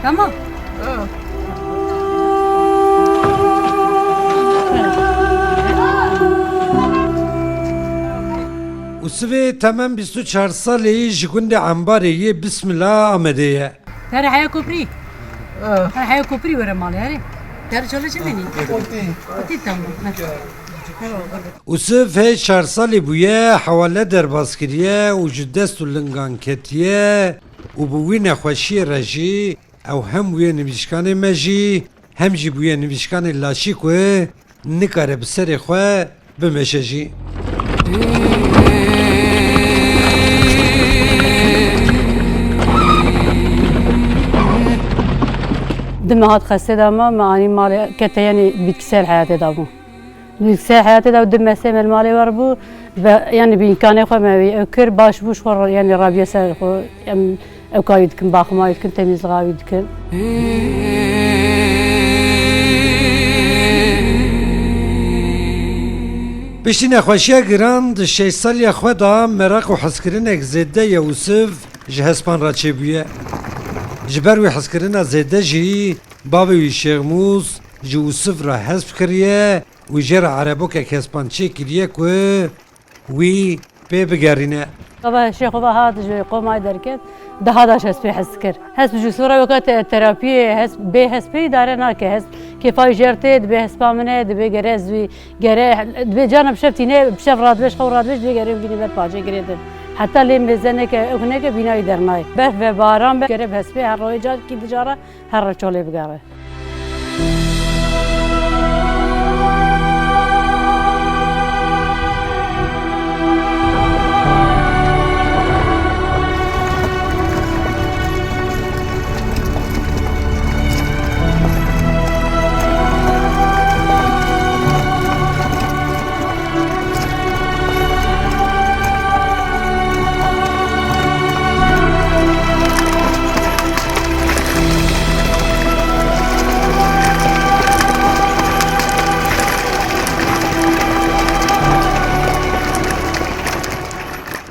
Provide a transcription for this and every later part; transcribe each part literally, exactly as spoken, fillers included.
Tamam. Usivê temam bîst û çar salî ji gundê Embarê yê Bismila Amedê ye. Tere heya koprî. Tere heya koprî were malê, herê. Tere çole çi menî? Kotî. Kotî, tamam. Usiv hê çar salî bûye, hewale derbas kiriye û ji dest û lingan ketiye û bi wî nexweşiyê re jî ew hem bûye nivîşkanê me jî, hem jî bûye nivîşkanê laşî ku nikare bi serê xwe bimeşe jî. Di me hat xestê de me, me anî malê kete, yanî bitkisel heyatê de bû. Bitkisel heyatê de du mesê me li malê wer bû. Ve, yanî bi îmkanê xwe me wî ew kir, baş bû, ji xwe re, yanî rabiye ser xwe. Em ew kayî dikin, baxima wî dikin, temîzlixa wî dikin. Piştî nexweşiya giran di şeş saliya xwe de meraq û hezkirinek zêde ya Usiv ji hespan re çêbûye. Ji ber wî hezkirina zêde jî bavê wî Şêxmûs ji Usiv re hesp kiriye û jê re erebokek hespan çêkiriye ku wî pê bigerîne. Gava Şêxova hat ji Qomayê derket, di hada ji hespê hez kir. Hesp ji sora weke te-, terapiyê, hesp, bê hespê îdare nake. Hesp kêfa wî jê re tê, dibê hespa min e, dibê gere ez wî, gere, dibê carna bi şev tîne, bi şev radibêj, xew radibêj, dibê gere bîne ber pacê girêdin. Heta lê mêze neke, ew neke bîna wî dernayê. Berf ve baran be, gere bi hespê her royê carekî dijara, her re çolê bigere.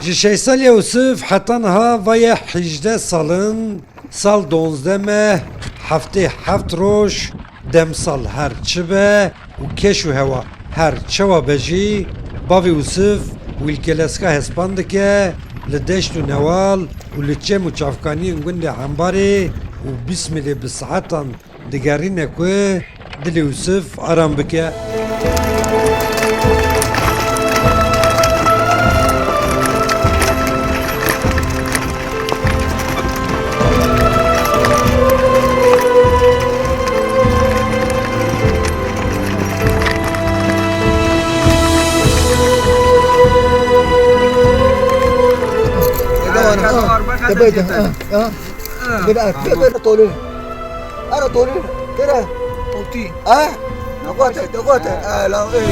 Ji şeş saliya Usif heta niha vaye hejdeh sal in, sal donzdeh meh, heftê heft roj, demsal her çi be û keş û hewa her çawa be jî, bavê Usif wîlkeleska hespan dike, li deşt û newal û li çem û çavkaniyên gundê Embarê û Bismilê bi saetan digerîne ku dilê Usif aram bike. Tebeyde, ha, ha. Bira, bira, bira, tolû. Ara tolû. Bira. Toltî. Ha? Nexwate, nexwate. Ha, la, ê.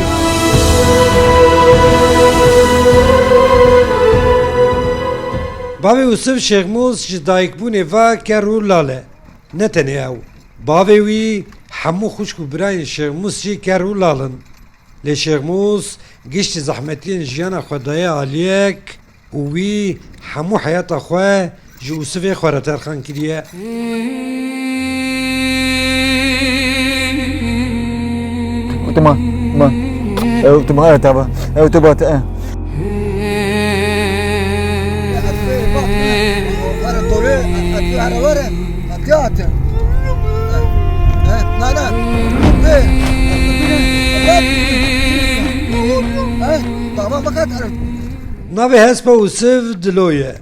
Bavê Usif Şêxmûs ji dayikbûnê ve ker û lal e. Ne tenê ew. Bavê wî, hemû xwişk û birayên Şêxmûs jî ker û lal in. Lê Şêxmûs giştî zehmetiyên jiyana xwe daye aliyek û wî hemû heyata xwe ji Usivê xwe re terxan kiriye. Tima, ma. Ew tima, e, tava. Ew tu bate, e. Navê hespa Usif Dilo ye.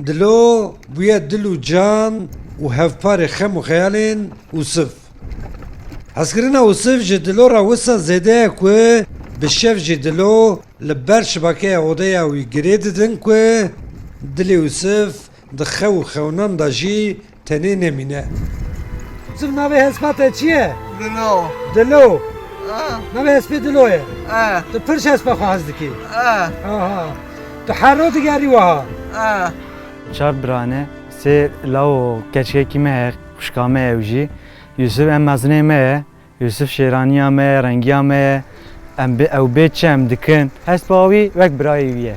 Dilo bûye dil û can û hevparê xem û xeyalên Usif. Hezkirina Usif ji Dilo re wisa zêde ye ku bi şev jî Dilo li ber şibakeya odeya wî girê didin ku dilê Usif di xew û xewnan de jî tenê nemîne. Usif, navê hespa te çi ye? Dilo. Dilo. Ah. Navê hespê Dilo ye. Ah. Tu pir ji hespa xwe hez dikî. Ah. Aha. Tu her roj digerî wiha? Ah. Çar bira ne, sê law û keçikekî me heye, xwişka me ye ew jî. Yusuf em mezinê me ye. Yusuf şêraniya me ye, rengiya me ye. Em bi, ew bê çi em dikin? Hespa wî wek birayê wî ye.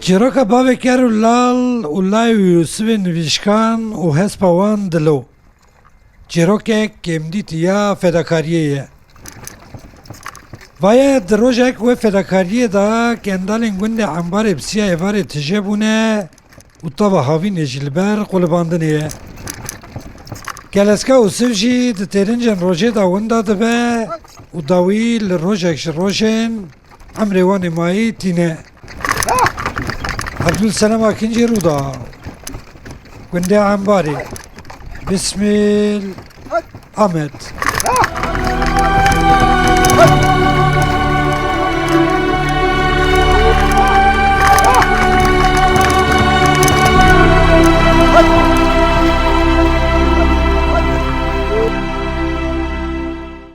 Çîroka bavê Ker û Lal û Lay û Yûsivê nivîşkan û hespa wan dilo. Çîrokek kêmdîtî ya fedakariyê ye. Vaye di rojek wê fedakariyê de kendalên gundê Embarê bi siya êvarê tije bûne û tava havînê jî li ber qulibandinê ye. Keleska Ûsiv jî di têrincên rojê de winda dibe û dawî li rojek ji rojên emrê wan ê mayî tîne. Ebdulselam Akincî Rûda. Gundê Embarê. Bismil Amed.